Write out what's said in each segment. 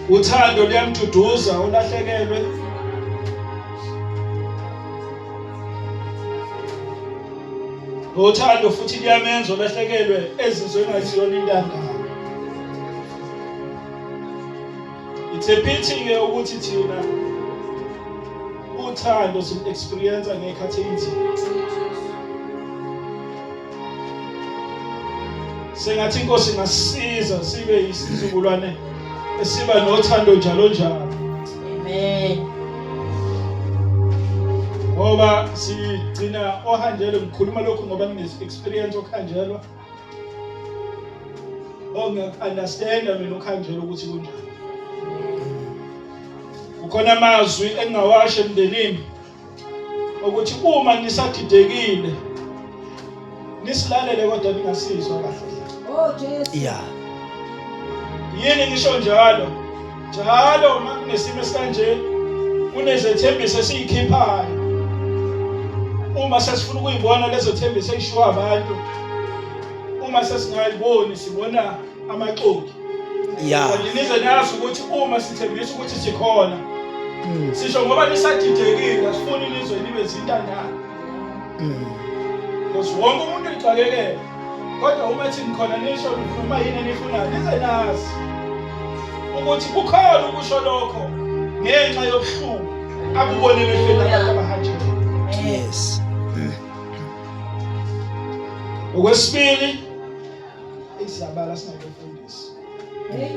Uthando luyamduduza olahlekelwe. Nothando futhi luyamenza olahlekelwe ezizwe engasiyona intandane. It's a pity ke ukuthi thina uthando sim experience ngekhathi inzima. Sengathi inkosi ingasisiza sibe isizukulwane esiba nothando njalo njalo. Amen. Ngoba sigcina ohanjelwe ngikhuluma lokhu ngoba ngine experience okuhanjelwa. Oh ngiyaku-understanda mina ukuhanjelwa ukuthi kunjani. Kukhona amazwi engingawasho emndenini ukuthi uma nisadidekile nisilalele kodwa ningasizwa kahle. Oh Jesu. Yeah. Yini ngisho njalo? Njalo uma kunesimo esikanje kunezethembiso esiyikhiphayo. Uma sesifuna ukuyibona lezo thembiso eyishiwo abantu, uma sesingayiboni sibona amaxoki. Yeah. Kanti nize nazi ukuthi uma sithembisa ukuthi sikhona sisho ngoba nisadidekile asifuni nizwe nibe zintandane. Because wonke umuntu uyixakekele. Kodwa uma ethi ngikhona nisho noma yini enifunayo nize nazi ukuthi kukhona ukusho lokho ngenxa yobuhlungu abubone emehlweni abantu abahanjelwe. Yes. Okwesibili isiyabala singabefundisi. Hey.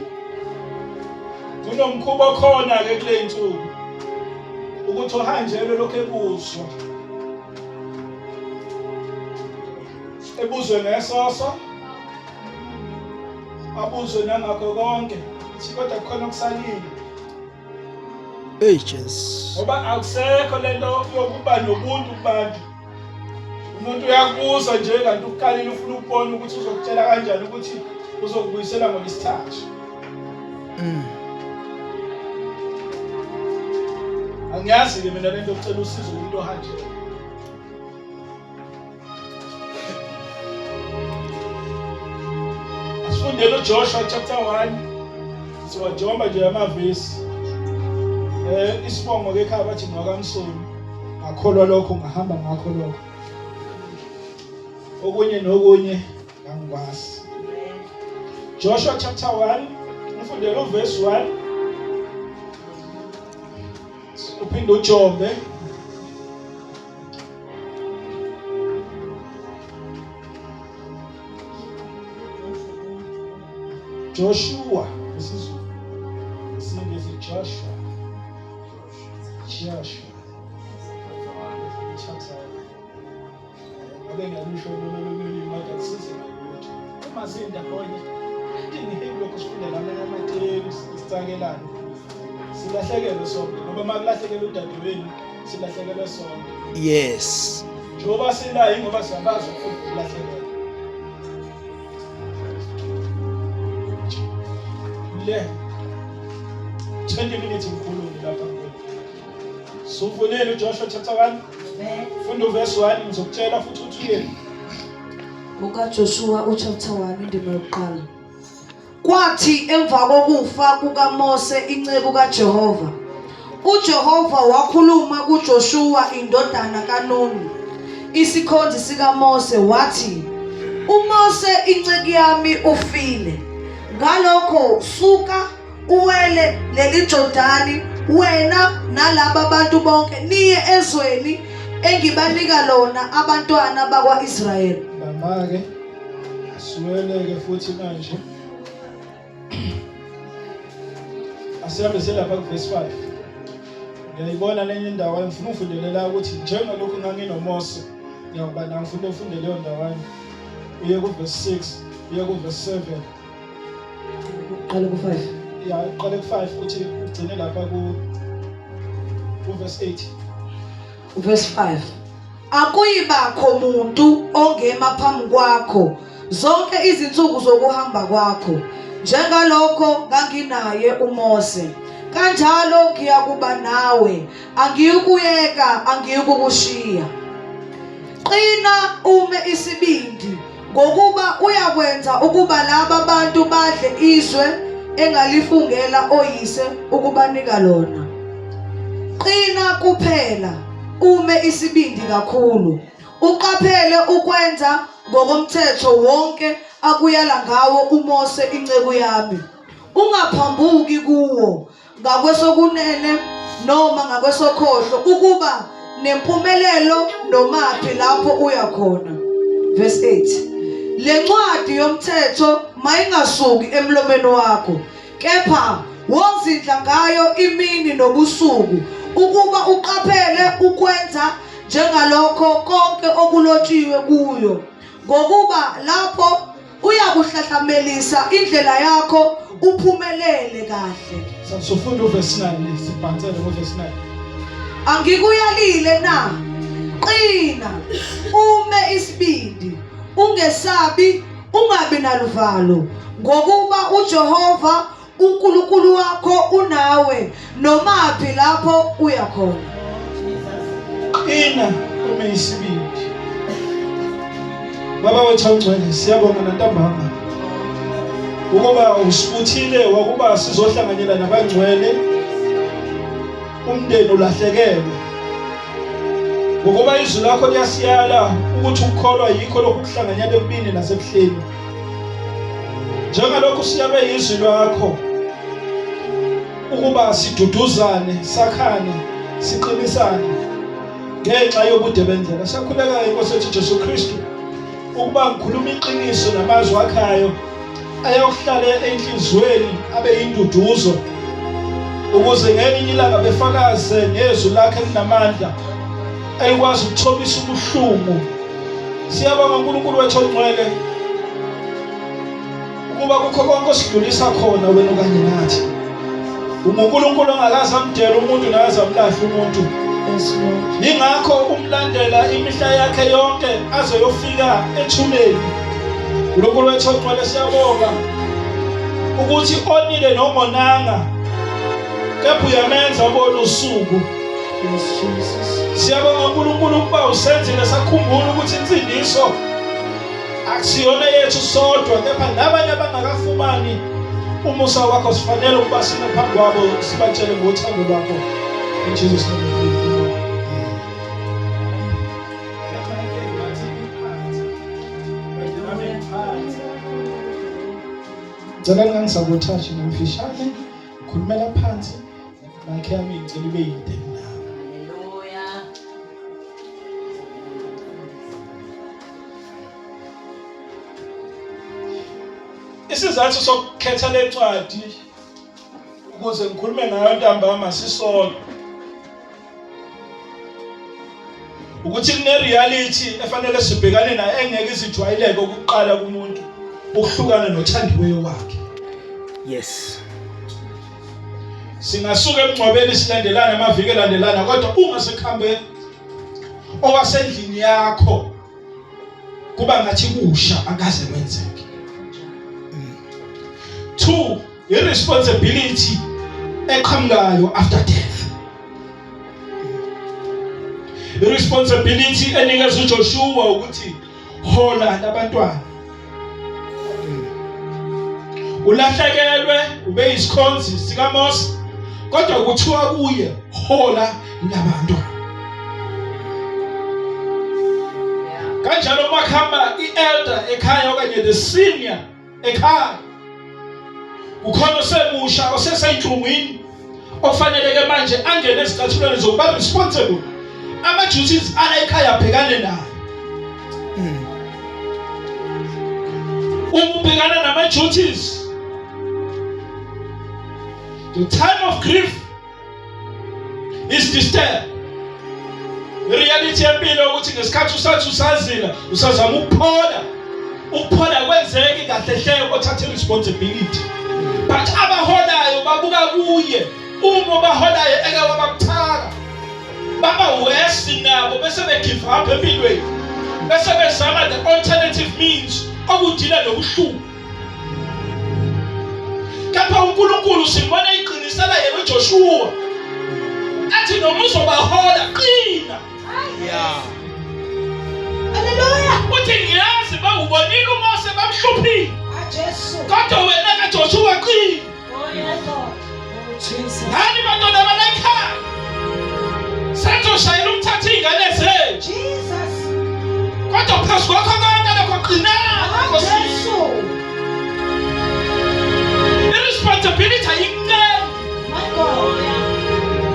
Kunomkhuba okhona ke kule insuku ukuthi ohanjelwe lokho ebuzwa ebuzwe ngesoso abuzwe nangakho konke ithi kodwa kukhona okusalile Hey Jesu. Ngoba akusekho lento yokuba nobuntu kubantu. Umuntu uyakubuza nje kanti ukuqalile ufuna ukubona ukuthi uzokutshela kanjani ukuthi uzokubuyisela ngolesithathu. Angiyazi ke mina lento yokucela usizo kumuntu ohanjelwe. Asifundele uJoshua chapter 1. Siwajomba nje amavesi. Isibongo ke ekhaya bathi ngwakaMsoni. Ngakholwa lokho ngahamba ngakho lokho. Okunye nokunye ngangikwazi. Joshua chapter 1 ufundele uverse 1 uphinde ujombe Joshua isiZulu isiNgisi Joshua Joshua chapter ngabe ngiyalusho lolu lolimi kodwa kusize ngalutho uma sindawonye ingihili lokhu sifunda lamanye amatemu sicakelane silahlekelwe sonke ngoba uma kulahlekelwe udadewenu silahlekelwe sonke Yes. njengoba sila yingoba siyabazi ukufunda ukulahlekelwa le 20 minutes ngikhulume lapha kuwe suvulile uJoshua chapter 1 funda uverse 1 ngizokutshela futhi ukuthi uyeni KukaJoshuwa uchapter 1 indima yokuqala. Kwathi emva kokufa kukaMose inceku kaJehova, uJehova wakhuluma kuJoshuwa indodana kaNuni, isikhonzi sikaMose, wathi, uMose inceku yami ufile. Ngalokho suka uwele leli Jordani wena nalaba bantu bonke niye ezweni engibanika lona abantwana bakwa-Israyeli. Bamba-ke asiweleke futhi manje asihambe selapha kuvesi 5 ngiyayibona lenye indawo engifuna ufundele la ukuthi njengalokhu nganginomose ngiyakuba na ngifuna ufunde leyo ndawana uye kuvesi 6 uye kuvesi 7 Uqale ku-5. Ya uqale ku-5 uthi ugcine lapha ku kuvesi 8 Verse 5. Akuyibakho muntu ongema phambi kwakho zonke izinsuku zokuhamba kwakho njengalokho nganginaye uMose kanjalo ngiyakuba nawe angiyukuyeka angiyukukushiya qina ume isibindi ngokuba uyakwenza ukuba laba bantu badle izwe engalifungela oyise ukubanika lona. Qina kuphela, ume isibindi kakhulu, uqaphele ukwenza ngokomthetho wonke akuyala ngawo uMose inceku yami. Ungaphambuki kuwo ngakwesokunene noma ngakwesokhohlo ukuba nempumelelo nomaphi lapho uya khona. Verse 8. Le ncwadi yomthetho mayingasuki emlomeni wakho, kepha wozindla ngayo imini nobusuku ukuba uqaphele ukwenza njengalokho konke okulotshiwe kuyo, ngokuba lapho uyakuhlahlamelisa indlela yakho uphumelele kahle. Sifunda uvesi 9 sibhansele ngovesi 9. Angikuyalile na? Qina, ume isibindi, ungesabi, ungabi naluvalo, ngokuba uJehova uNkulunkulu wakho unawe nomaphi lapho uya khona. Qina ume isibindi. Baba wethu ongcwele, siyabonga nantambama ukuba usibuthile wakuba sizohlanganyela nabangcwele umndeni ulahlekelwe ngokuba izwi lakho liyasiyala ukuthi ukukholwa yikho lokhu kuhlanganyela ekubini nasebuhleni Njengalokhu siyalwe yizwi lwakho ukuba siduduzane, sakhane, siqinisane ngenxa yobude bendlela. Siyakhuleka inkosi yethu Jesu Kristu ukuba ngikhuluma iqiniso namazwi akhayo ayokuhlala enhliziyweni abe yinduduzo ukuze ngelinye ilanga befakaze ngezwi lakhe elinamandla elikwazi ukuthobisa ubuhlungu. Siyabonga uNkulunkulu wethu ongcwele ukuba kukho konke osidlulisa khona wena okanye nathi. UnguNkulunkulu ongakaze amdele umuntu nakaze amlahle umuntu. Yingakho umlandela imihla yakhe yonke aze yofika ethuneni. uNkulunkulu wethu ongcwele siyabonga ukuthi onile nongonanga kepha uyamenza ubona usuku. Yes, Jesus. Siyabonga uNkulunkulu ukuba usenzile sakhumbula ukuthi insindiso akusiyona yethu sodwa kepha nabanye abangakafumani umusa wakho sifanele ukuba sime phambi kwabo sibatshele ngothando lwakho. In Jesus name we pray. Ngicela ningangisabothashi ngimfishane ngikhulumela phansi Mic yami ngicela ibe yide kunami. Haleluya. Isizathu sokukhetha le ncwadi ukuze ngikhulume ngayo ntambama sisodwa ukuthi kune-reality efanele sibhekane nayo engeke izijwayeleke ukuqala kumuntu ukuhlukana nothandiweyo wakhe. Yes. Singasuka emngcwabeni silandelana amaviki elandelana kodwa uma sekuhambe owasendlini yakho kuba ngathi kusha akaze kwenzeke. Two, i-responsibility eqhamukayo after death. I-responsibility enikeza uJoshua ukuthi hola labantwana. Ulahlekelwe ube isikhonzi sikaMose kodwa kuthiwa kuye hola labantwana. Kanjalo uma kuhamba i-elder ekhaya okanye the senior ekhaya ukhona osemusha oseseyinhlungwini ofanele ke manje angene ezicathulweni zokuba responsible ama duties ala ekhaya abhekane nayo. Uma ubhekana nama duties, the time of grief is disturbed. Reality yempilo ukuthi ngesikhathi usathi usazila usazama ukuphola, ukuphola kwenzeki kahle hle othatha responsibility, but abaholayo babuka kuye. Uma obaholayo eke wababuthaka baba worse nabo bese be give up empilweni bese bezama the alternative means okudila nobuhlungu. Kepha uNkulunkulu simbona iqinisela yena uJoshua athi noma uzobahola qina. Yeah. Haleluya. Uthi ngiyazi bawubonile uMose bamhluphile. Ah Jesu. Kodwa wena kaJoshua qina. Nani bantwana balayikhaya senzoshayela umthatha iy'ngane zethu. Jesus. Kodwa phezu kwakho konke lokho qinani Nkosi. Jesu. I-responsibility ayikuncengi. My God.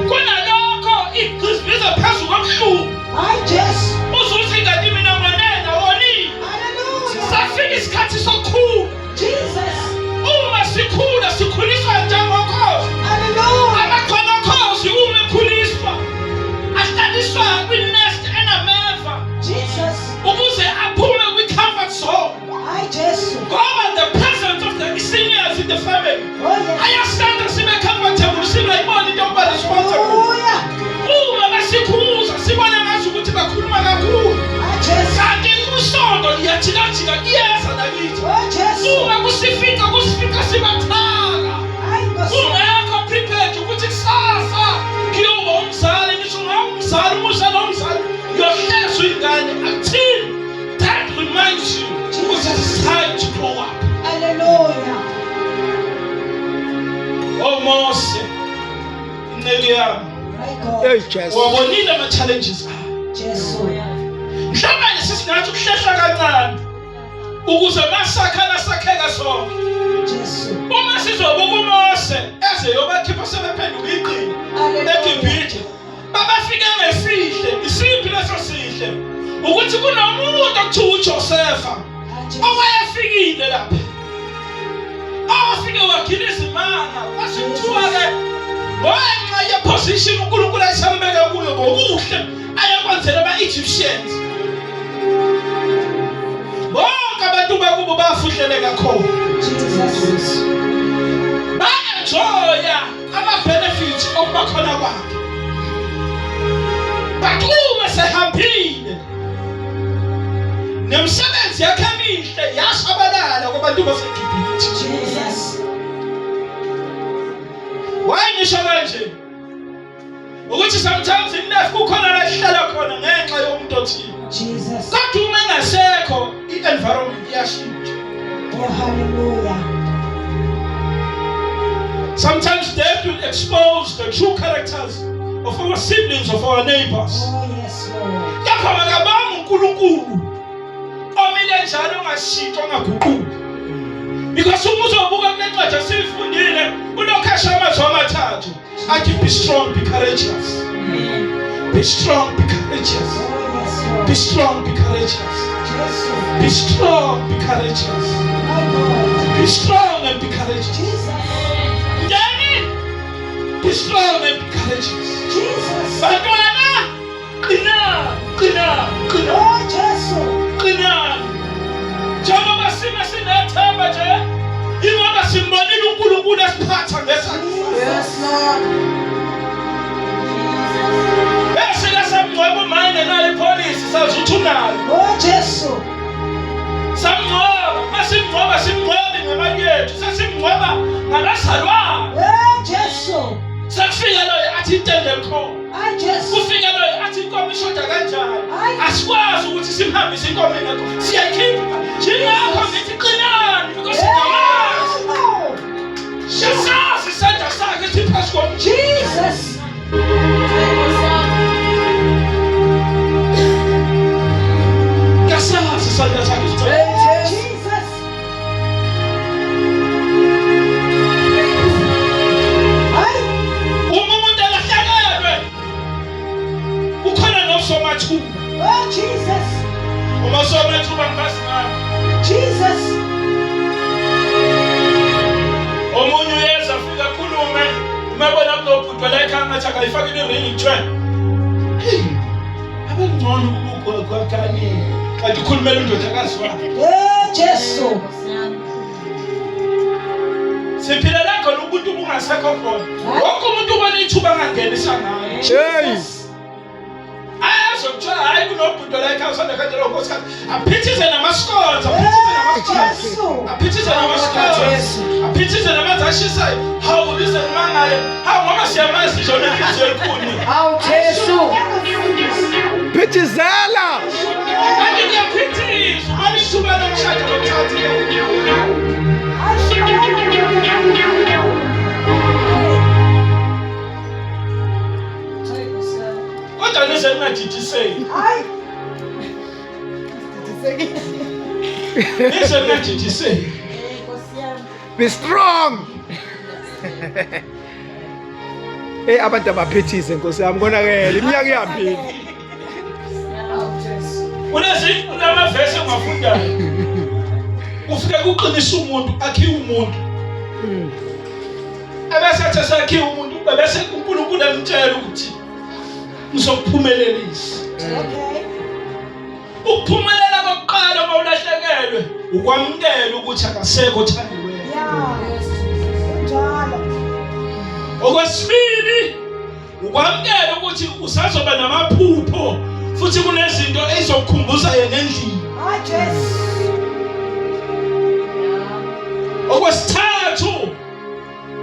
Kunalokho igqizibiza phezu kobuhlungu. Hayi Jesu. Uzuthi kanti mina ngonena wonile. Hallelujah. Safika isikhathi sokukhula. Jesus. Uma sikhula sikhuliswa njengokhozi. Hallelujah. Amaqhonokhozi uma ekhuliswa ahlaliswa kwi-nest enameva Jesus. ukuze aphume kwi-comfort zone. Hayi Jesu. Ngoba the presence of the seniors in the family Oh yes. ayasenza sibe comfortable singayiboni into yokuba responsible. Hallelujah. Uma besikhuza sibone ngathi ukuthi bakhuluma kakhulu. Hayi Jesu. Kanti usondo liyajikajika kuyeza nakithi. Oh Jesu. Uma kusifika kusifika sibathaka. Hayi Nkosi. Ungekho prepared ukuthi kusasa ngiyoba umzali ngisho ungawumzali umusa lo mzali uyohlezwa ingane until that reminds you ukuthi it's time to grow up. Hallelujah. Oh Mose, inceku yami, My God. Hey Jesu. wabonile ama-challenges ayo. Jesu. Mhlawumbe sesingathi ukuhlehla kancane ukuze masakhana sakheka sonke. Jesu. Uma sizobuka uMose eze yobakhipha sebephenduka iqili Hallelujah. eGibhithe, babafike ngesihle. Isiphi leso sihle? Ukuthi kunomuntu okuthiwa uJosefa Hayi Jesu. owayefikile lapha, owafike wagila izimanga. Kwase kuthiwa-ke ngenxa yeposition uNkulunkulu ayesambeke kuyo ngokuhle ayekwenzela ama-Egyptians, bonke abantu bakubo bafuhleleka khona. Jesus. Ba-enjoya ama-benefits okuba khona kwakhe, but uma sehambile nemisebenzi yakhe emihle yashabalala kwabantu baseGibhithe. Jesus. Why ngisho kanje? Ukuthi sometimes in life kukhona la sihlala khona ngenxa yomuntu othile. Jesus. Kodwa uma engasekho i-environment iyashintsha. Oh hallelujah. Sometimes death will expose the true characters of our siblings, of our neighbors. Oh yes, Lord. Kepha makabanga uNkulunkulu omile njalo ongashintshi ongaguquki. Because uma uzobuka kule ncwadi esiyifundile ulokhu esho amazwi amathathu athi be strong, be courageous. Be strong, be courageous. Oh yes, Lord. Be strong, be courageous. Jesu. Be strong, be courageous. My God. Be strong and be courageous. Jesus. Mndeni, be strong and be courageous. Jesus. Bantwana, qinani, qinani, qinani. Oh Jesu. Qinani. Njengoba sime sinethemba nje, ingoba simbonile uNkulunkulu esiphatha ngesandla. Yes, Lord. Bese samngcwaba umane nayo ipholisi sazi ukuthi unayo. Oh Jesu. Samngcwaba, masimngcwaba simngcwabi ngemali yethu, sesimngcwaba ngabazalwane. Eh Jesu. Sekufika loyo athi intende likhona. Hayi Jesu. Kufika loyo athi inkomo ishoda kanjani. Hayi. Asikwazi ukuthi simhambise inkomo ingekho. Siyayikhipha. Njengakho ngithi qinani because singamazi. Oh, Siyasazi isandla sakhe siphezu komuntu. Jesus. Siyasazi isandla sakhe siphezu. Jesus. Hayi. Uma umuntu elahlekelwe ukhona nosomathuba. Oh Jesus. Uma somathuba ngibazi ngabo. Jesus. Omunye uyeza afike akhulume uma ebona kunobhuti la ekhaya ngathi akayifakile iringi kuthiwe hey abengcono ukukwakani kanti ukhulumela undodakazi wakhe. Eh Jesu. Siphila la khona ubuntu bungasekho khona. Wonke umuntu ubona ithuba angangenisa ngayo. Hey. Ayazwe kuthiwa hhayi kunobhuti la ekhaya usanda kanjalo nkosikazi aphithize namaskonzi, aphithize namaskonzi, Jesu. aphithize namaskonzi, aphithize namanzi ashisayo. Hawu ubize nimangale, hawu ngoba siyamazi nje onenhliziyo elikhuni. Hawu Jesu. Phithizela. Kanti kuyaphithizwa ubona ithuba lomshado lomthathile. Nize ningajijiseki. Hayi. Nize ningajijiseki. Be strong. Hey abantu abaphethise Nkosi yami konakele iminyaka ihambile. Kunezi kunamavesi engiwafundayo. Ufike kuqinisa umuntu akhiwe umuntu. Ebese athi esakhiwe umuntu bese uNkulunkulu emtshela ukuthi ngizokuphumelelisa. Okay. Ukuphumelela kokuqala uma ulahlekelwe ukwamukela ukuthi akasekho othandiweyo. Yeah. Kunjalo. Okwesibili ukwamukela ukuthi usazoba namaphupho futhi kunezinto ezizokukhumbuza yena endlini. Hayi Jesu. Okwesithathu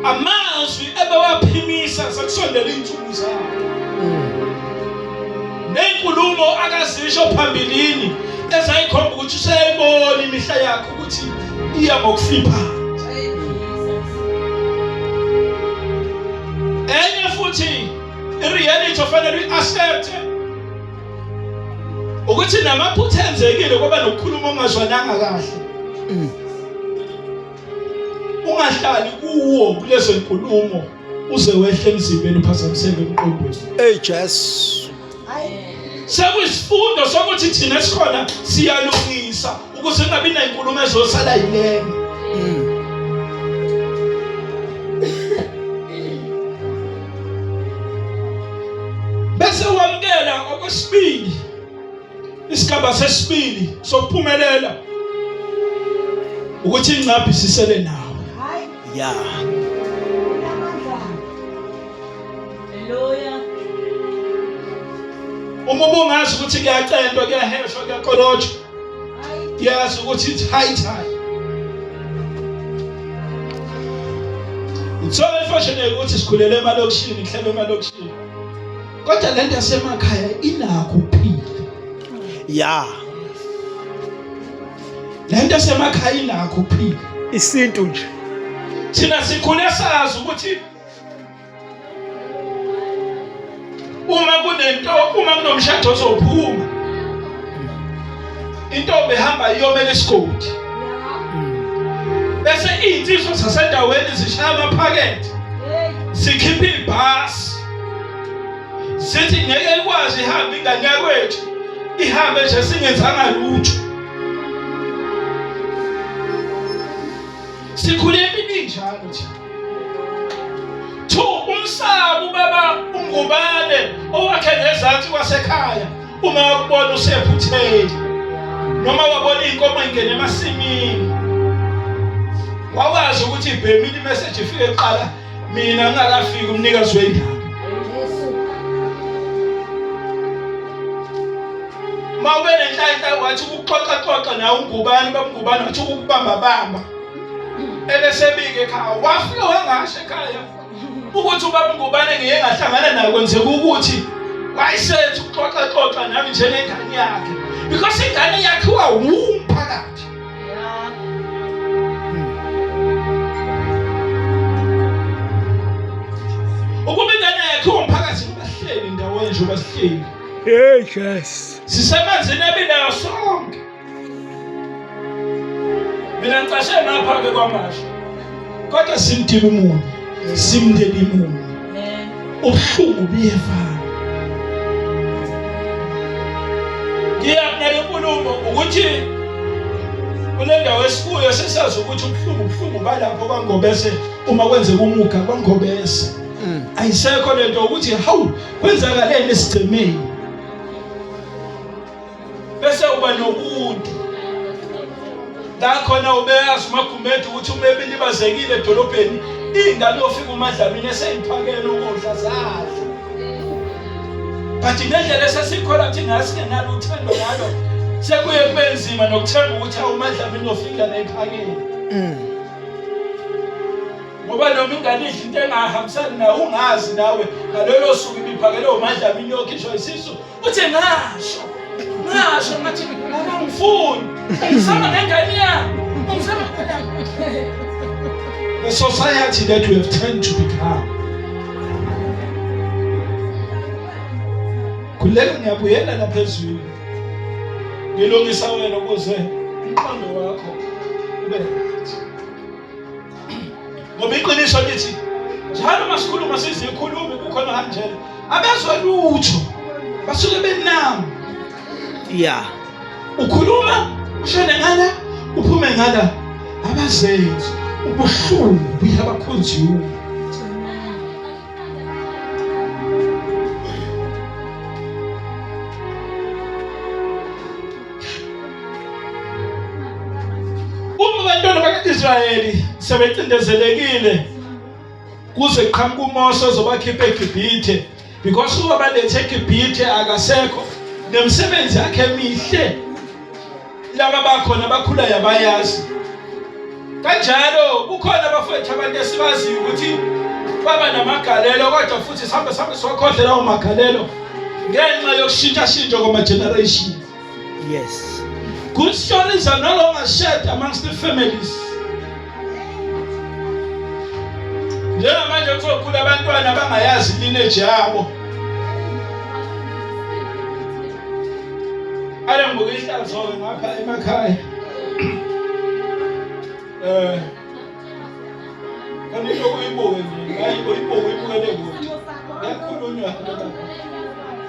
amazwi ebewaphimisa sekusondela iy'nsuku zakhe ney'nkulumo akazisho phambilini ezayikhomba ukuthi useyayibona imihla yakhe ukuthi iya ngokufipha enye futhi i-reality ofanele uyi-accepte ukuthi namaphutha enzekile kwaba nokukhuluma ongazwananga kahle Ungahlali kuwo kulezo nkulumo uze wehle emzimbeni uphazamiseke emqondweni. Hey Jesu. Sekuyisifundo sokuthi thina esikhona siyalungisa ukuze kungabi nayinkulumo ezosala yilena. Bese wamukela okwesibili Isigaba sesibili sokuphumelela ukuthi ingcaphi sisele nawe. Hayi. Yeah. Unamandla. Hallelujah. Uma ubungazi ukuthi kuyacentwa, kuyaheshwa, kuyakolotshwa. Hayi. Yazi ukuthi it's high time. It's so unfortunate ukuthi sikhulele emalokishini, kuhlele emalokishini. Kodwa lento yasemakhaya inakho ukuphila. Yeah. Lento yasemakhaya inakho ukuphila. Isintu nje. Thina sikhule sazi ukuthi uma kunento uma kunomshado ozophuma intombi ehamba iyomela isigodi bese iy'nsizwa zasendaweni zishaya amaphakethe sikhipha ibhasi sithi ngeke ikwazi ihambe ingane yakwethu ihambe nje singenzanga lutho sikhule empini injalo nje two umsabu baba ungubane owakhe ngezansi kwasekhaya uma wakubona usephutheni noma wabona iy'nkomo ingene emasimini wawazi ukuthi ibhemile imeseji ifike kuqala mina ngingakafiki umnikazi wendaba uma ube nenhlanhla wathi ukuxoxa xoxa nawe ungubani bamngubani wathi ukubamba bamba ebesebike ekhaya wafika wangasho ekhaya ukuthi ubaba ungubane ngiye ngahlangana naye kwenzeka ukuthi wayesethi ukuxoxa xoxa nami njengengane yakhe because ingane yakhiwa wumphakathi Ukuba ingane yakhe umphakathi bahleli ndawonye njengoba sihleli. Hey yes. Sisemanzini abilayo sonke. Mina ngicashe ngapha ke kwamasha. Kodwa simdibi umuntu, simndeni munye. Ubuhlungu buyefana. Ngiyakunale nkulumo ukuthi kule ndawo esikuyo sesazi ukuthi ubuhlungu ubuhlungu balapho kwaNgobese uma kwenzeka umuga kwaNgobese. Ayisekho lento ukuthi hawu kwenzakaleni esigcemeni. Bese uba nobuntu. La khona ubeyazi uMagumede ukuthi uma ebelibazekile edolobheni ingane yofika uMadlamini eseyiphakela ukudla zadla. But ngendlela esesikhola thina asingenalo uthando ngalo sekuye kube nzima nokuthemba ukuthi awuMadlamini ofika neyiphakele. Ngoba noma ingane idla into engahambisani nawe ungazi nawe ngalolo suku ibiphakele uMadlamini yokhishwa isisu Uthe ngasho ngasho ngathi angifuni ungisaba ngengane yami ungisaba The society that we have turned to become. Ngiyakhuleka ngiyabuyela lapha ezwini. Ngilungisa wena ukuze umqondo wakho ube right. Ngoba iqiniso lithi njalo uma sikhuluma sizikhulumi kukhona hanjena abezwa lutho basuke benami. Yeah. Ukhuluma ushone ngala uphume ngala abazenzi ubuhlungu buyabakhonziwe. Uma abantwana baka-Israyeli sebecindezelekile kuze kuqhamuka uMose ozobakhipha eGibhithe because uwabalethe eGibhithe akasekho nemisebenzi yakhe emihle laba bakhona bakhula yabayazi kanjalo kukhona abafowethu abantu esibaziyo ukuthi baba namagalelo kodwa futhi sihambe sihambe siwakhohle lawo magalelo ngenxa yokushintshashintsha kwama-generation. Yes. Good stories are no longer shared amongst the families. Njengamanje kuzokhula abantwana abangayazi lineage yabo. Ake ngibuke ihlazo-ke ngapha emakhaya. Eh Kanti into uyibuke nje, hayi uyibuke uyibukele kude. Kuyakhulunywa lapha.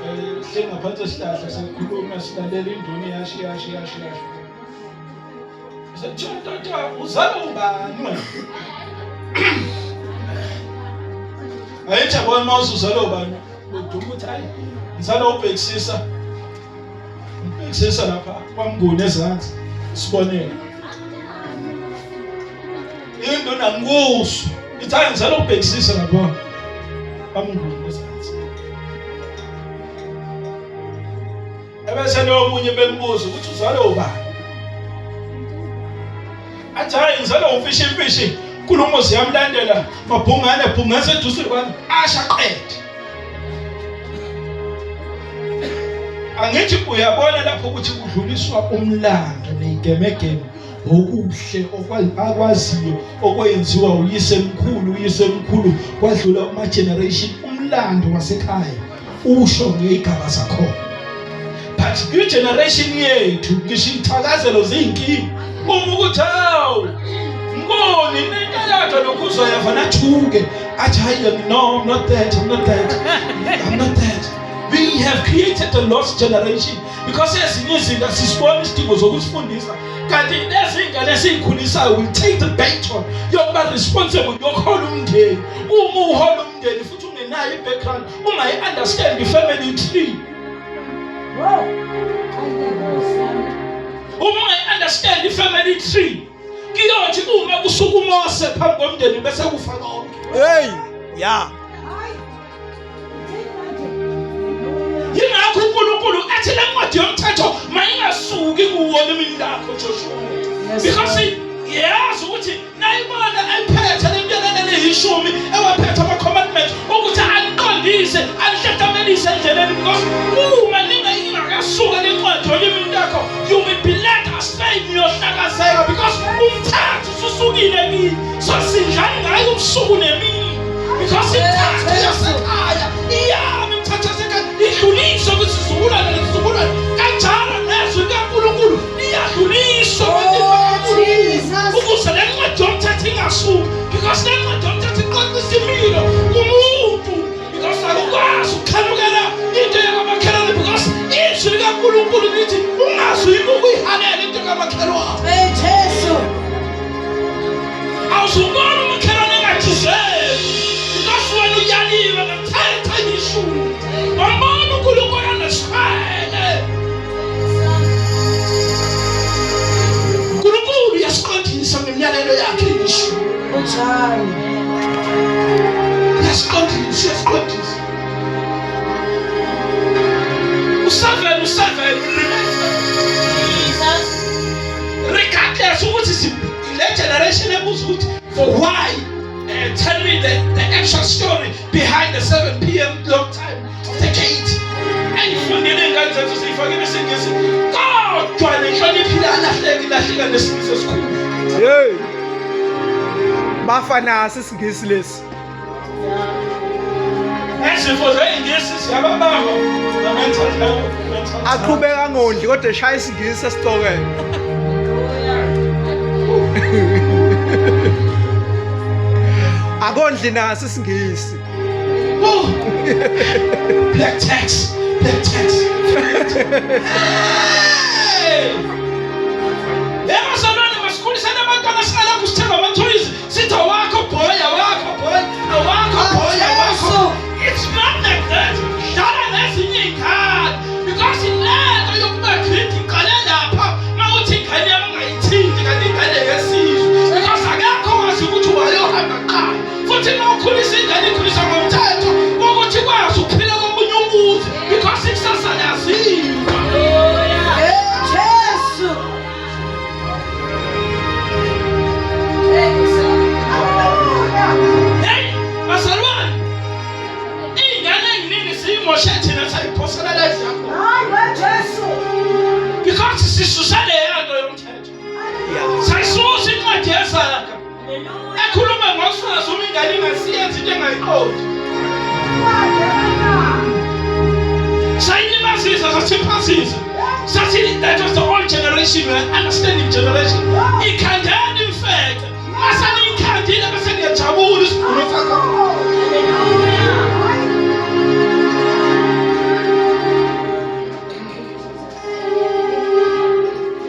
Eh hleli ngaphansi kwesihlahla sekukhulunywa silalela induna yasho yasho yasho yasho. Sekuthiwa tata uzalwa ubani wena? Ayithi yabona uma usuzalwa ubani? Uduma ukuthi hayi ngizalwa ubhekisisa. Ngibhekisisa lapha kwaMnguni ezansi isibonelo. Induna ngikuso. Ithi hayi ngizalwa ubhekisisa lapha kwaMnguni ezansi. Ebese lo omunye bembuza ukuthi uzalwa ubani? Athi hayi ngizalwa umfishi imfishi. Nkulumo ziyamlandela mabhungane bhungane eduze kwami asha qede. Angithi uyabona lapho ukuthi kudluliswa umlando neyigemegeme okuhle akwaziyo okwenziwa uyise mkhulu uyise mkhulu kwadlula uma generation umlando wasekhaya usho ngeyigaba zakhona but kwi-generation yethu ngisho iy'thakazelo ziyinkinga uma ukuthi hawu ngoni nenkalakho lokhu uzoyava nathuke athi hayi no I'm not that I'm not that I'm not that we have created a lost generation because ezinye izinto asisibona isidingo zokusifundisa kanti lezi ngane esiyikhulisayo will take the baton yokuba responsible yokuhola umndeni uma uhola umndeni futhi ungenayo i-background ungayi-understand i-family tree uma ungayi-understand i-family tree kuyothi uma kusuka umose phambi komndeni bese kufa konke. Hey ya. Yingakho uNkulunkulu ethi le ncwadi yomthetho mayingasuki kuwo limini lakho Joshua. Because yazi ukuthi nayibona ayiphethe le myalelo eliyishumi ewaphethe ama-commandments ukuthi aniqondise anihlehlemelise endleleni because uma ningayingakasuka le ncwadi olimini lakho you will be led astray niyohlakazeka because umthetho ususukile kini so sidlani ngayo ubusuku nemini because imithetho yasekhaya iyami imithetho yasekhaya idluliswe kwisizukulwane nesizukulwane kanjalo nezwi likaNkulunkulu liyadluliswa ebantwini bakaNkulunkulu ukuze le ncwadi yomthetho ingasuki because le ncwadi yomthetho iqoqisa impilo kumuntu because akukwazi ukukhanukela into yakamakhelwane because izwi likaNkulunkulu lithi ungaze uyibuke uyihalele into kamakhelwane. Hey Jesu. Awuzubona umakhelwane engathizeli because wena uyaliwe ngathetha ishumi wambona uNkulunkulu anesikhwele. uNkulunkulu uyasiqondisa ngemiyalelo yakhe ishumi. Kunjalo. Uyasiqondisa, uyasiqondisa. Usevele usevele regardless ukuthi si le generation ebuza ukuthi for why tell me the actual story behind the 7 p.m. long time of the gate. Ayifundile ingane zethu siyifakile isingisi kodwa nenhlonipho ilalahleka ilahleka nesingisi esikhulu. Hey. Bafa naso isingisi lesi. Izifo zeyingisi siyababamba. Nama-mental health, mental health. Aqhubeka ngondli kodwa eshaya isingisi esicokele. Akondli naso isingisi. Oh. Black tax, black tax. Hey! Yebo salwane masikhulisane abantwana singalokhu sithenga amathoyizi sithi awakho boy awakho boy awakho boy awakho. It's not like that. Dlala nezinye iy'ngane because lento yokuba greedy iqale lapha mawuthi ingane yami ungayithinti kanti ingane yesizwe because akekho wazi ukuthi wayohamba kuqala futhi uma ukhulisa ingane ikhulisa ngomthetho wokuthi ikwazi ukuphila komunye umuzi because ikusasa laziwa. Jesu. Hallelujah. Hey, bazalwane, iy'ngane ey'ningi siyimoshe thina sayiphosela la ezakho Hayi we Jesu. because sisuse leya nto yomthetho sayisusa incwadi yezaga ekhuluma ngoswazi uma ingane ingasiyenzi into engayiqondi sayilimazisa sathiphazisa sathi that was the old generation, we are understanding generation. Ikhandeni imfece mase niyikhandile bese niyajabula isivuno sakho.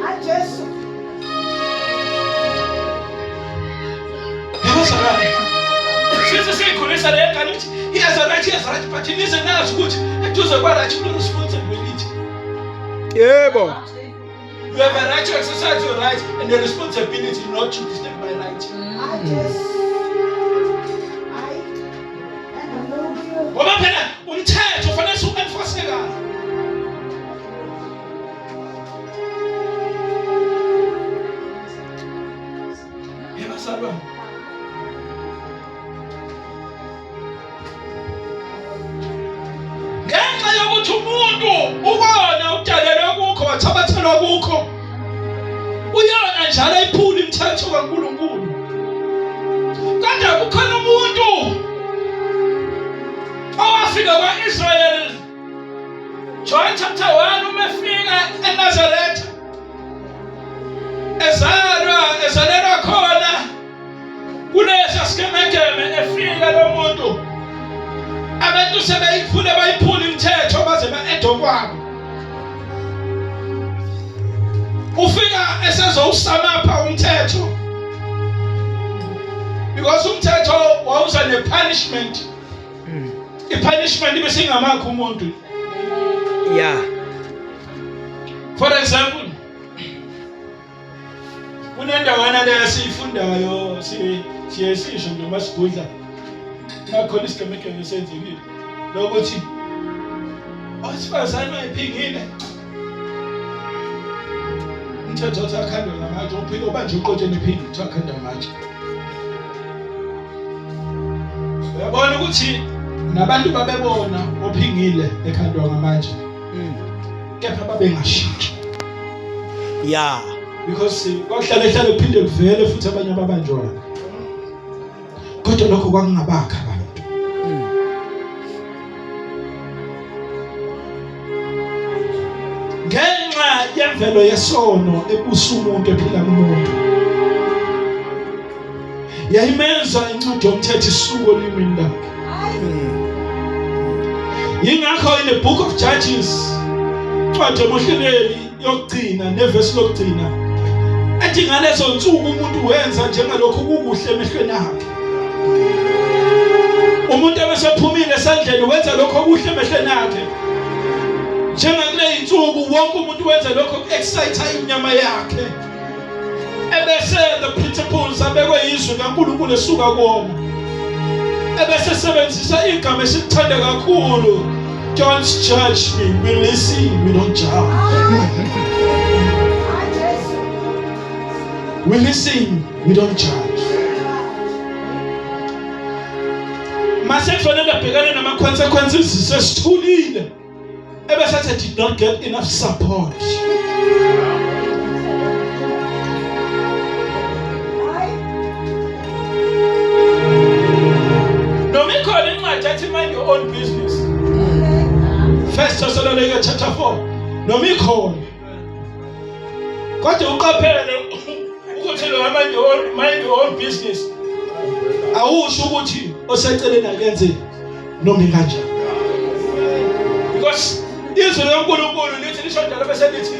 Hayi Jesu. Yabazalwane, sithi siyikhulisa le ngane ukuthi he has a right, he has a right, but nize nazi ukuthi eduze kwa-right kune-responsibility. Yebo. You have a right to exercise your right and the responsibility not to disturb my right. Hayi Jesu. Hayi. Hallelujah. Ngoba phela umthetho ufanele siwu-enforce kahle. Yabazalwane, ngenxa yokuthi umuntu ukona udalelwe kukho wathabathelwa kukho uyona njalo ayiphula imithetho kaNkulunkulu, kodwa kukhona umuntu owafika kwa-Israel, John chapter 1, uma efika eNazaretha ezalwa ezalelwa khona kulesa sigemegeme, efika lo muntu abantu sebeyiphule bayiphula imithetho baze ba-edo kwabo. Ufika esezowusamapha umthetho because umthetho wawuza ne-punishment. I-punishment ibe singamakho umuntu. For example, kunendawana le esiyifundayo siye sisho noma sigudla nakhona isigemegeme esenzekile lokuthi owesifazane wayephingile, umthetho othi akhandwe ngamatshe uphike obanje uqotsheni ephingi kuthiwa akhandwe ngamatshe. Uyabona ukuthi nabantu babebona ophingile ekhandwa ngamatshe, kepha babengashintshi because kwakuhlale hlale kuphinde kuvele futhi abanye ababanjwayo, kodwa lokho kwakungabakha abantu. Ngenxa yemvelo yesono ebusa umuntu ephila kumuntu yayimenza incwadi yomthetho isuke olimini lakhe. Yingakho in the book of Judges, incwadi yomahluleli yokugcina nevesi lokugcina, ethi ngalezo nsuku umuntu wenza njengalokhu kukuhle emehlweni akhe. Umuntu ebesephumile esandleni wenza lokho okuhle emehlweni akhe. Njengakule insuku wonke umuntu wenza lokho ku-excite inyama yakhe, ebese the principles abekwe izwi kaNkulunkulu esuka kuwona, ebese sebenzisa igama esilithanda kakhulu, "Don't judge me." We listen, we don't judge. Hayi Jesu. We listen, we don't judge. Mase kufanele abhekane nama-consequences sesithulile, ebese athi, "I did not get enough support." Hayi. Noma ikhona incwadi ethi mind your own business. First Thessalonica chapter 4 noma ikhona kodwa uqaphele ukuthi lo mind your own, mind your own business awusho ukuthi oseceleni akenze noma kanjani because izwi likaNkulunkulu lithi lisho njalo bese lithi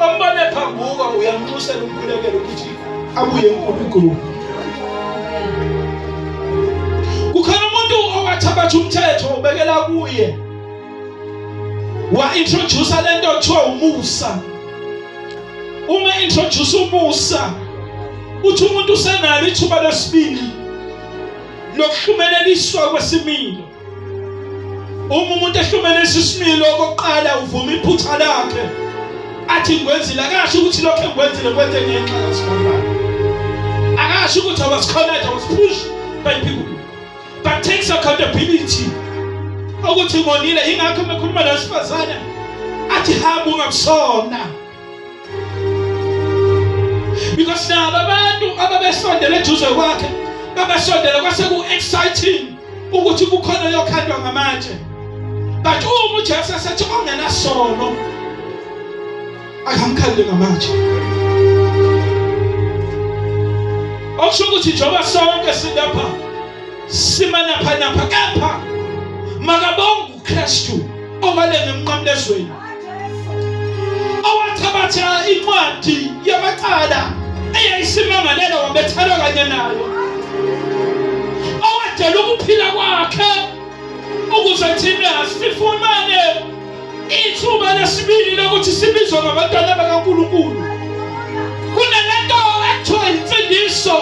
ombone phambuka uyamnxusela umkhulekelo ukuthi abuye uNkulunkulu. Kukhona umuntu owathabatha umthetho ubekela kuye wa introduce lento kuthiwa umusa. Uma introduce umusa uthi umuntu usenalo ithuba lesibili lokuhlumeleliswa kwesimilo. Uma umuntu ehlumelisa isimilo okokuqala uvuma iphutha lakhe athi ngikwenzile akasho ukuthi lokho engikwenzile kwenze ngenxa kaSibanibani akasho ukuthi I was cornered I was pushed by people but takes accountability ukuthi ngonile yingakho mekhuluma nowesifazane athi hamba ungakusona because nabo abantu ababesondele eduze kwakhe babesondele kwase ku-exciting ukuthi kukhona oyokhandwa ngamatshe but uma uJesu esethi ongenasono akamkhande ngamatshe okusho ukuthi njengoba sonke silapha simanaphanapha kepha makabonge uKristu owalenga emnqamlezweni owathabatha incwadi yamacala eyayisimangalela wabethelwa kanye nayo owadela ukuphila kwakhe ukuze thina sifumane ithuba lesibili lokuthi sibizwe ngabantwana bakaNkulunkulu kunalento ekuthiwa insindiso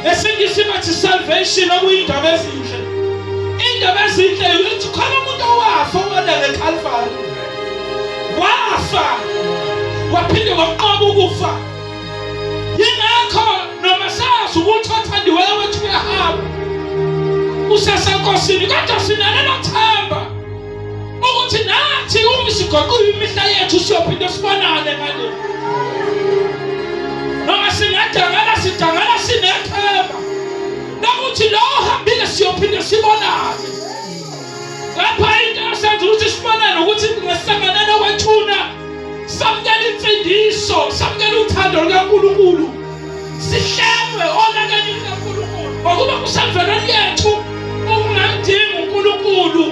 ngesingisi bathi salvation okuyindaba ezinhle indaba ezinhle ukuthi khona umuntu owafa owala ngeCalvary wafa waphinde waqoba ukufa yingakho noma sazi ukuthi othandiweyo wethu uyahamba usesenkosini kodwa sinalelo themba ukuthi nathi uma sigoqile imihla yethu siyophinde sibonane ngale noma singadangala sidangala sinethemba lokuthi lo ohambile siyophinde sibonane lapha into esenza ukuthi sibonane ukuthi ngesanganana kwethuna samukela insindiso samukela uthando lukaNkulunkulu sihlengwe olakeni lukaNkulunkulu ngokuba kusemvelweni yethu ukungamdingi uNkulunkulu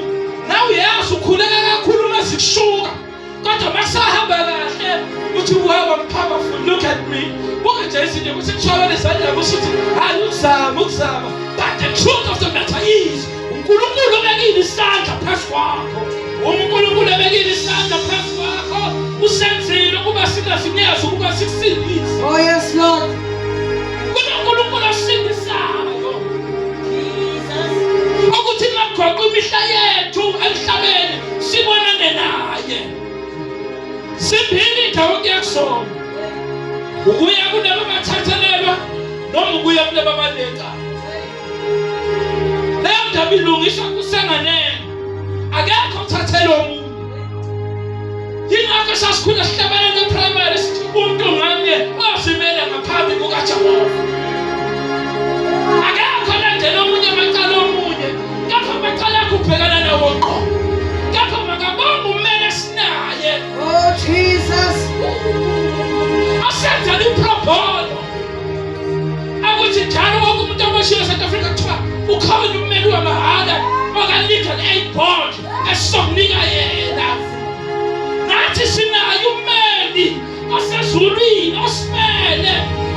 nawe uyazi ukhuleka kakhulu uma zikushuka kodwa masahamba kahle uthi wow I'm powerful look at me buka nje izinto ukuthi kushayela izandla kusuthi hayi ukuzama ukuzama but the truth of the matter is uNkulunkulu ubekile isandla phezu kwakho uNkulunkulu ebekile isandla phezu kwakho usenzile ukuba singazinyazi ukuba sikusindise Oh yes Lord. kunoNkulunkulu osindisayo ukuthi magoqa imihla yethu emhlabeni sibonane naye simbili indawo okuya kusona ukuya kulabo bathathelelwa noma ukuya kulabo abanecala leyo ndaba ilungiswa kusenganene akekho othathela omunye yingakho sasikhula sihlabelele eprimary sithi umuntu ngamnye ozimele ngaphambi kukajehova akekho olandela omunye amacala omunye kepha amacala akho ubhekana nawo ngqo kepha makabonge ummele esinaye Oh Jesus. asenzela iprobhono akuthi njalo wonke umuntu oboshiwe e-South Africa kuthiwa ukhona ummeli wamahhala oka-legal aid board esizokunika yena nathi sinaye ummeli osezulwini osimele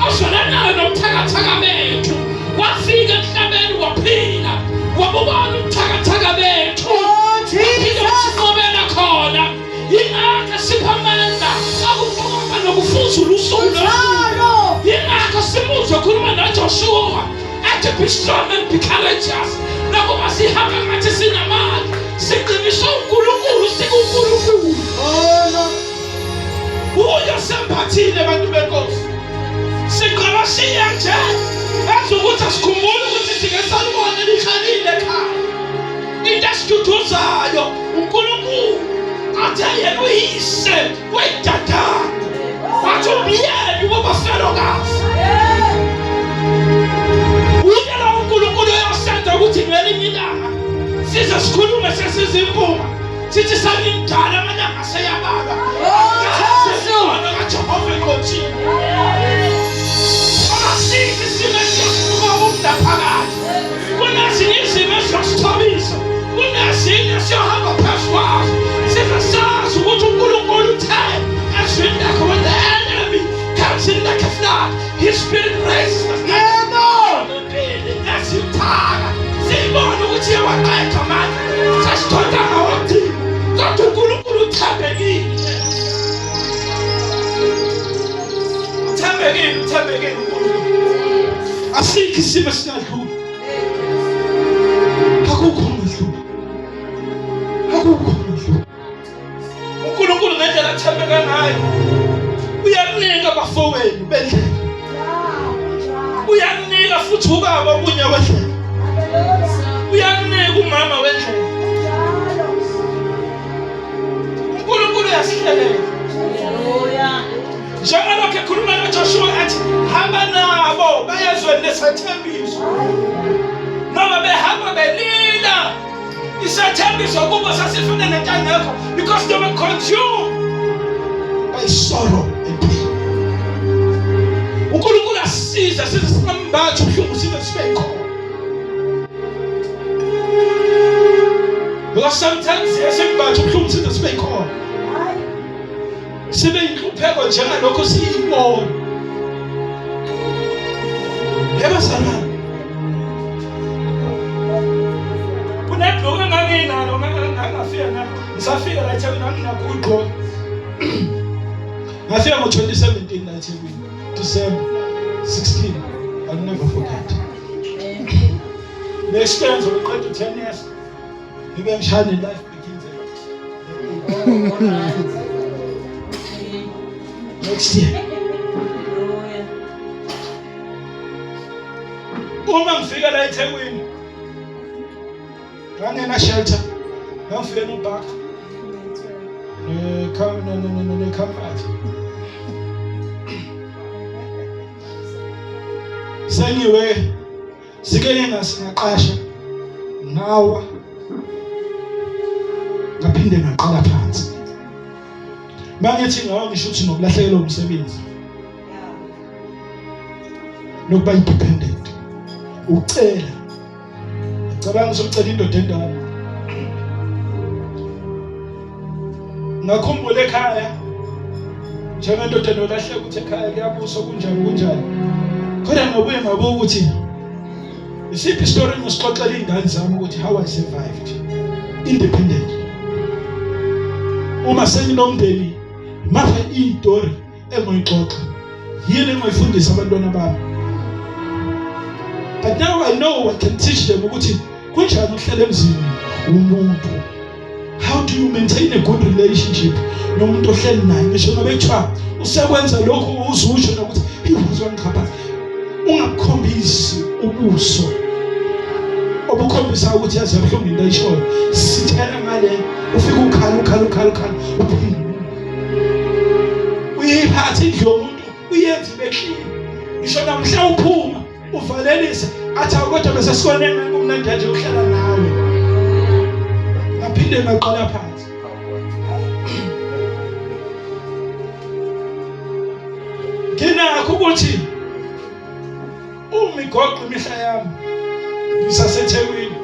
ozwelanayo nobuthakathaka bethu wafika emhlabeni waphila wabubona ubuthakathaka bethu Oh waphinde Jesus. wasinqobela khona yingakho sipha amandla akuqoba nokufuzula usuku Njalo. yingakho simuzwe khuluma noJoshua athi be strong and be courageous nakuba sihamba ngathi sinamandla siqiniswe uNkulunkulu sikuNkulunkulu Oh Lord. uye sembathile abantu benkosi siqabashiya nje enza ukuthi asikhumbule ukuthi sike salibona likhalile ekhaya into esiduduzayo uNkulunkulu athe yena uyise weyidadana wathi umyeni wabafelokazi uye la uNkulunkulu uyosenza ukuthi ngelinye ilanga Size sikhulume sesizimpunga. Sithi sangimdala amalanga seyababa. Oh, Jesu. Umbono kaJehova eqothiwe. Asikho isimo esiyosihluka umnaphakade. Kunezinye izimo esiyosithobisa. Kunezinye esiyohamba phezu kwazo. Size sazi ukuthi uNkulunkulu uthe ezwini lakhe when the enemy comes in like a flood, his spirit raises the standard. Yebo. Impilo ezithaka siyibone ukuthi iyawaqeda amandla sesithoda ngawagcina kodwa uNkulunkulu uthembekile. Uthembekile, uthembekile uNkulunkulu. Asikho isimo esingadluli. Akukho okungadluli. Akukho okungadluli. uNkulunkulu ngendlela athembeka ngayo uyakunika abafowenu bendlela. Uyakunika futhi ubaba okunye wendlela. Uyakunika umama wendlela. uNkulunkulu uyasihlelela. Njengalokhu ekhuluma noJoshua athi hamba nabo bayezweni lesethembiso. Noma behamba belila isethembiso kubo sasifuna nento engekho because they were consumed by sorrow and pain. uNkulunkulu asisize size singambathi ubuhlungu size sibe khona. Because sometimes siyasimbatha ubuhlungu size sibe khona. Sibe inhlupheko njengalokho siyibona. Yebo sana. Kunebhluku enganginalo ngangafika nalo. Ngisafika la eThekwini nganginakho ukugqoka. Ngafika ngo-2017 la eThekwini. December 16. I'll never forget. Next year ngizoqeda u-10 years. Ngibe ngishaya ne-life begins next year. Uma ngifika la eThekwini ngangena shelter ngangifike nobhaka ne-comfort sengiwe sike ngaqasha ngawa ngaphinde ngaqala phansi mangithi ngawa ngisho ukuthi nokulahlekelwa umsebenzi nokuba independent ucela cabanga usucela indoda endala ngakhumbula ekhaya njengendoda enolahleka ukuthi ekhaya kuyabusa kunjani kunjani kodwa ngabuye ngabuka ukuthi isiphi isitori engisixoxela iy'ngane zami ukuthi how I survived independent uma senginomndeni mapha iy'tori engoyixoxa yini engoyifundisa abantwana bami but now I know I can teach them ukuthi kunjani ukuhlala emzini womuntu how do you maintain a good relationship nomuntu ohleli naye ngisho ngabe kuthiwa usekwenza lokhu uzusho nokuthi iwuze wangixhaphaza ungakukhombisi ubuso obukhombisa ukuthi yazi yabuhlungu into ayishoyo sithela ngale ufike ukhala ukhala ukhala ukhala uphinde uyiphatha indlu yomuntu uyenze ibe clean ngisho namhla uphuma uvalelise athi awu kodwa bese sikone ngani kumnandi nje ukuhlala nawe ngaphinde ngaqala phansi nginakho ukuthi uma igoqa imihla yami ngisaseThekwini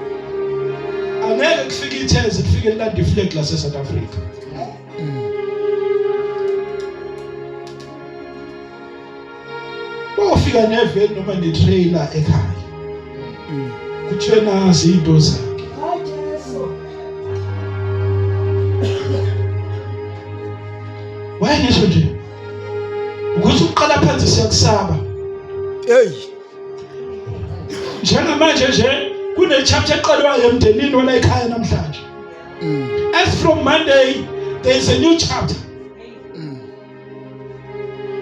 angeke kufike itheze kufike lilanda iflag lase South Africa bofika neveni noma netrailer ekhaya kuthiwe nazi into zakhe wayengisho nje ukuthi uqala phansi siyakusaba hey njengamanje nje kune chapter eqalwayo emndenini wala ekhaya namhlanje as from Monday there is a new chapter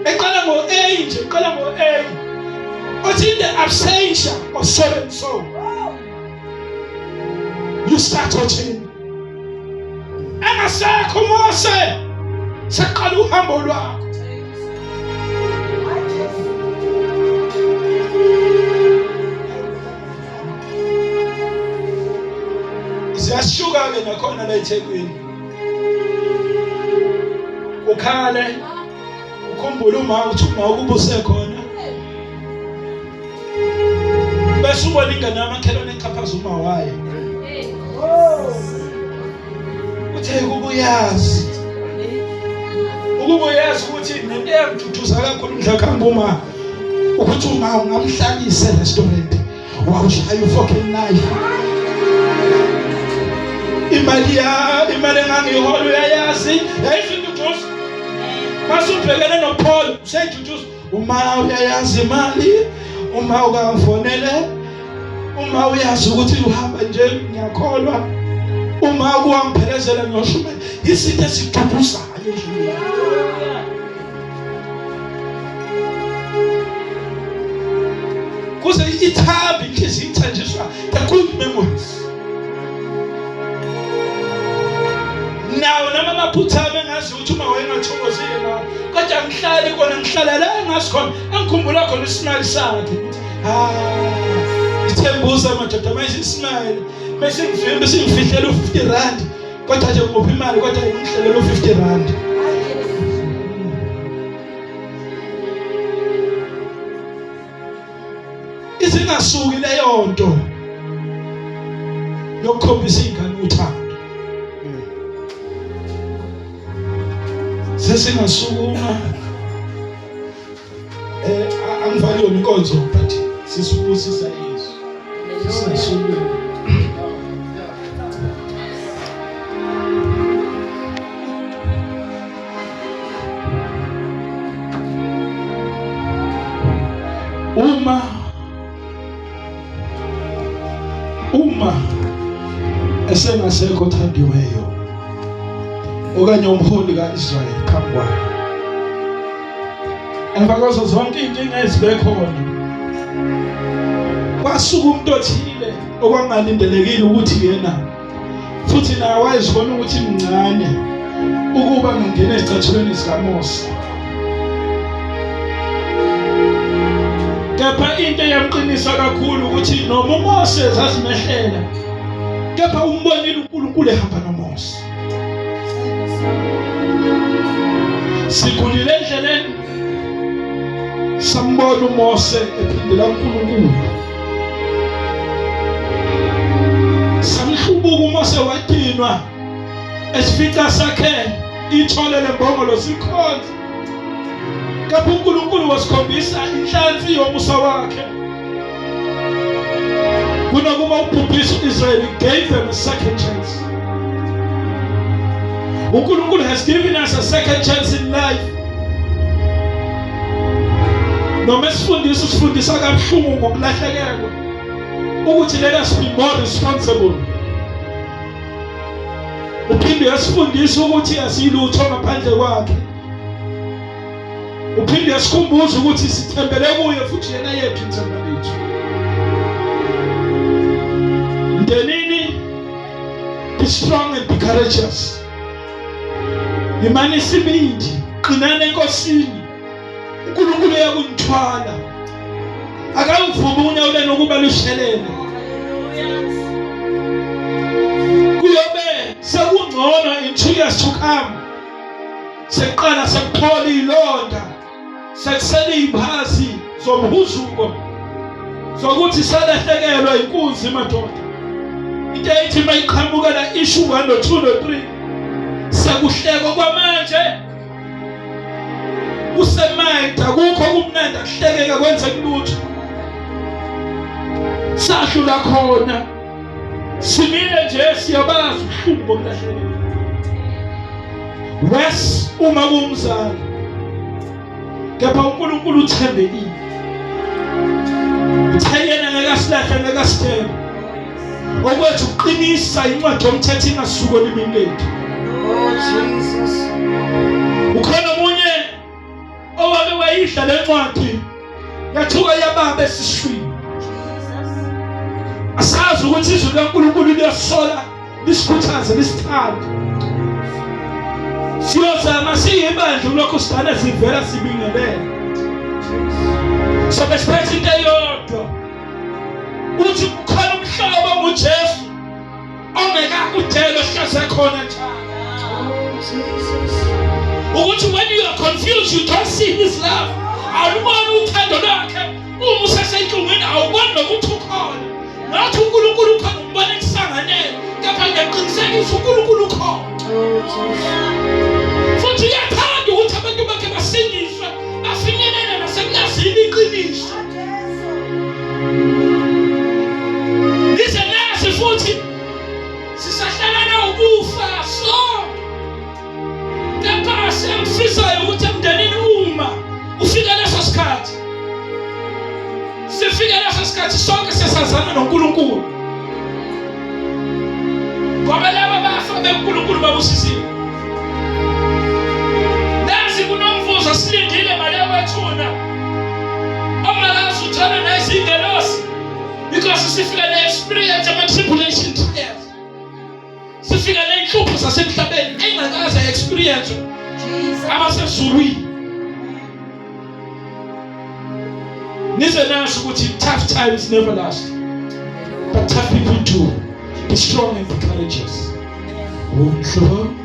eqala ngo A nje iqala ngo A othi in the absentia of so and so you start watching engasekho Mose seqala uhambo lwakho Ziyashuka-ke nakhona la eThekwini. Ukhale ukhumbule uma uthi uma ukuba usekhona bese ubona ingane yamakhelwane echaphaza uma wayo. Uthe kuba uyazi ukuba uyazi ukuthi nento eyamduduza kakhulu mhla kuhamba uma ukuthi uma ungamhlalisa e-restaurant wawushaya u-fucking knife imali ya imali engangiyihola uyayazi yayisinduduzo masubhekene noPaul useyiduduza uma uyayazi imali uma ukangifonele uma uyazi ukuthi uhamba nje ngiyakholwa uma kuwangiphelezela ngiyoshumayela izinto esiduduzayo endlini kuze ithambe inhliziyo ithanjiswa the good memories nawo noma amaphutha ami engazi ukuthi uma wayengathokozile ngawo kodwa ngihlale kona ngihlala la engazi khona engikhumbula khona isimali sakhe ukuthi ah ithembuza madoda manje isimali bese ngivimba sengifihlela u-50 rand kodwa nje ngiphi imali kodwa ngihlelela u-50 rand Isingasuki leyo nto yokukhombisa ingane uthando. Sesingasukuma eh angifaki yona inkonzo but sisibusisa izwi. Sisingasuka uma uma esengasekho othandiweyo okanye umholi kaIsrayeli phambi kwakhe emva kwazo zonke inkinga ezibe khona kwasuka umuntu othile okwangalindelekile ukuthi yena futhi naye wayezibona ukuthi mncane ukuba ngangena ezicathulweni zikaMose kepha into eyamqinisa kakhulu ukuthi noma uMose zazimehlela kepha umbonile uNkulunkulu ehamba noMose sikhulile endleleni sambona uMose ephindela uNkulunkulu samhlubuka uMose wadinwa esifica sakhe ithole lembongolo sikhonza kepha uNkulunkulu wasikhombisa inhlansi yomusa wakhe kunokuba ubhubhisa uIsrael gave them a second chance uNkulunkulu has given us a second chance in life noma esifundisa usifundisa kabuhlungu ngokulahlekelwa ukuthi let us be more responsible uphinde uyasifundisa ukuthi asilutho ngaphandle kwakhe uphinde uyasikhumbuza ukuthi sithembele kuye futhi yena yethu ithemba lethu mndenini be strong and be courageous yimani isibindi qinani enkosini uNkulunkulu uyakunithwala akawuvumi unyawo lenu ukuba lushelele kuyobe sekungcono in 2 years to come sekuqala sekuphola ilonda sekusele iy'mphazi zomhuzuko zokuthi salahlekelwa inkunzi madoda into eyithi uma iqhamukela ishu 1 no 2 no 3 sekuhlekwa kwamanje kusemayida akukho kumnandi akuhlekeka kwenzeka lutho sahlula khona simile nje siyabazi ubuhlungu bokulahlekelwa worse uma kuwumzali kepha uNkulunkulu uthembekile uthe yena ngeke asilahle ngeke asithembe okwethu uqinisa incwadi yomthetho ingasuki olimini lethu Oh Jesus. ukhona omunye owake wayidla le ncwadi yathuka yababa esiswini asazi ukuthi izwi likaNkulunkulu liyasola lisikhuthaze lisithande siyozama siyibandla ulokhu sidana sivela sibingelele sobe siphethe into eyodwa uthi kukhona umhlobo nguJesu ongeka ehhotela ohleze khona njalo. Oh, Ukuthi when you are confused you don't see his love. Awuboni uthando lwakhe. Uma usesenhlungwini awuboni nokuthi ukhona. Nathi uNkulunkulu ukhona umbona ekusanganeni. Kepha ngiyaqinisekisa uNkulunkulu ukhona. Oh, Jesus. Futhi uyathanda ukuthi abantu bakhe basindiswe, bafinyelele nasekulazini iqiniso. Lize nazi futhi sisahlelana ukufa sonke. Kepha sengifisayo ukuthi emndenini uma ufika leso sikhathi, sifike leso sikhathi sonke sesazana noNkulunkulu. Ngoba laba bafa beNkulunkulu babusisiwe. Nazi kunomvuzo silindile mali yakwethuna. Ongakazi uthole nezingelosi. Because sifika ne-experience ama-tribulation trials. Sifika ney'nhlupho zasemhlabeni engakaze experience abasezulwini. Nize nasho ukuthi tough times never last. But tough people do. Be strong and be courageous. Umhlobo